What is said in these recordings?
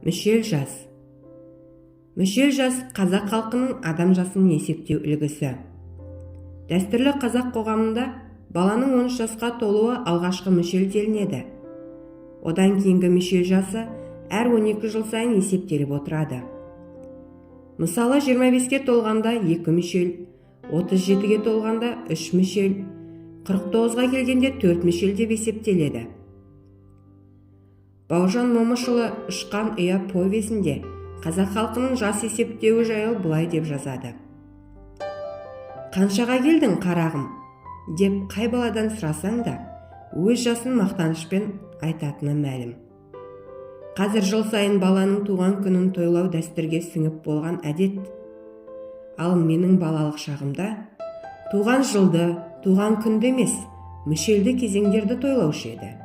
Мүшел жас. Мүшел жас – қазақ халқының адам жасын есептеу үлгісі. Дәстүрлі қазақ қоғамында баланың 13 жасқа толуы алғашқы мүшел делінеді. Одан кейінгі мүшел жасы әр 12 жыл сайын есептеліп отырады. Мысалы, 25-ке толғанда екі мүшел, 37-ге толғанда үш мүшел, 49-ға келгенде төрт мүшел деп есептеледі. Бауыржан Момышұлы «Ұшқан ұя» повесінде қазақ халқының жас есептеуі жайлы былай деп жазады: «Қаншаға келдің, қарағым?» деп қай баладан сұрасаң да, өз жасын мақтанышпен айтатыны мәлім. Қазір жыл сайын баланың туған күнін тойлау дәстүрге сіңіп болған әдет. Ал менің балалық шағымда туған жылды, туған күнді емес, мүшелді кезеңдерді тойлаушы еді.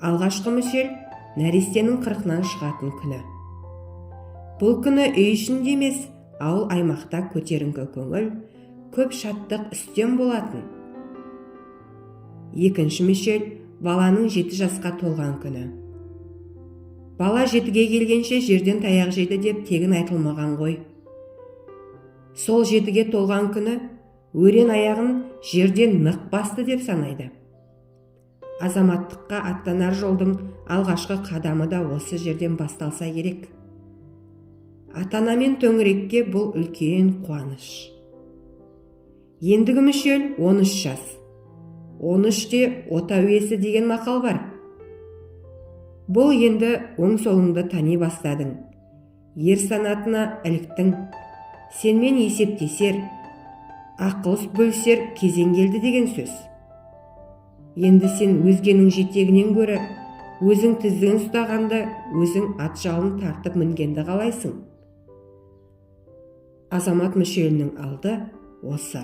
Алғашқы мүшел – нәрестенің қырқынан шығатын күні. Бұл күні үй ішінде емес, ауыл аймақта көтеріңкі көңіл, көп шаттық үстем болатын. Екінші мүшел – баланың 7 жасқа толған күні. Бала 7-ге келгенше жерден таяқ жейді деп тегін айтылмаған ғой. Сол 7-ге толған күні өрен аяғын жерден нық басты деп санайды. Азаматтыққа аттанар жолдың алғашқы қадамы да осы жерден басталса керек. Ата ана мен төңірекке бұл үлкен қуаныш. Ендігі мүшел – 13 жас. 13-те отау иесі деген мақал бар. Бұл енді оң солыңды тани бастадың, ер санатына іліктің, сенмен есептесер, ақыл бөлісер кезең келді деген сөз. Енді сен өзгенің жетегінен гөрі өзің тізгін ұстағанды, өзің ат жалын тартып мінгенді қалайсың. Азамат мүшелінің алды осы.